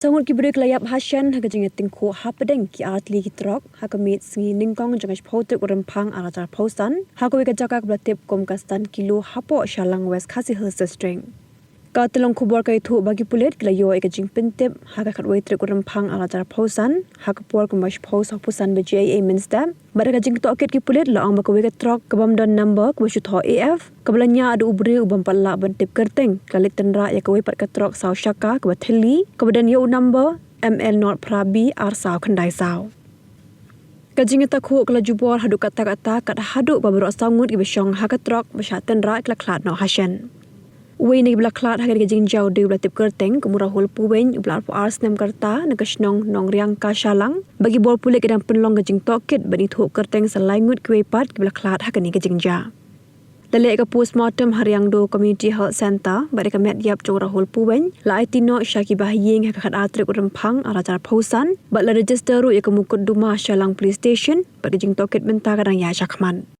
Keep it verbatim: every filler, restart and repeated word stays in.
Saw ngut ki briew ki la ïap hashen ha ka jingïatyngkhuh hapdeng ki artylli ki trok ha ka miet sngi nyngkong jong ka shiphew tarik u Rymphang arhajar arphew san ha kawei ka jaka kaba la tip kum ka Stand Kilo hapoh Shallang, West Khasi Hills District. Ka tyllong khubor ka ïathuh ba ki pulit ki la ïoh ïa ka jingpyntip ha ka khatwei tarik u Rymphang arhajar arphew san ha ka por kumba shiphew sawphew san baje eiei mynstep. Bad ha ka jingtohkit ki pulit la ong ba kawei ka trok ka bym don number kaba shu thoh A F kaba la ñiah da u briew u bym pat lah ban tip kyrteng ka la leit tynrah ïa kawei pat ka trok saw shaka kaba thylli kaba don ïa u number M L not phra B ar saw khyndai saw. Ka jingïatakhuh ka la jubor haduh katta katta kat haduh ba baroh saw ngut kiba shong ha ka trok ba shah tynrah ki la khlad noh hashen. Uwei na kiba la khlad ha kane ka jingjia u dei uba la tip kyrteng kum u Rahul Puweiñ uba la arphew ar snem ka rta na ka shnong Nongriangka Shallang. Bad ki bor pulit ki dang pynlong ka jingtohkit ban ïathuh kyrteng sa lai ngut kiwei pat kiba la khlad ha kane ka jingjia. La leh ïa ka postmortem ha Riangdo Community Health Centre bad ïa ka met ïap jong u Rahul Puweiñ la aiti noh sha ki bahaïing ha ka khatar tarik u Rymphang arhajar arphew san bad la register ruh ïa ka mukotduma ha Shallang Police Station bad ka jingtohkit mynta ka dang ïaid shakhmat.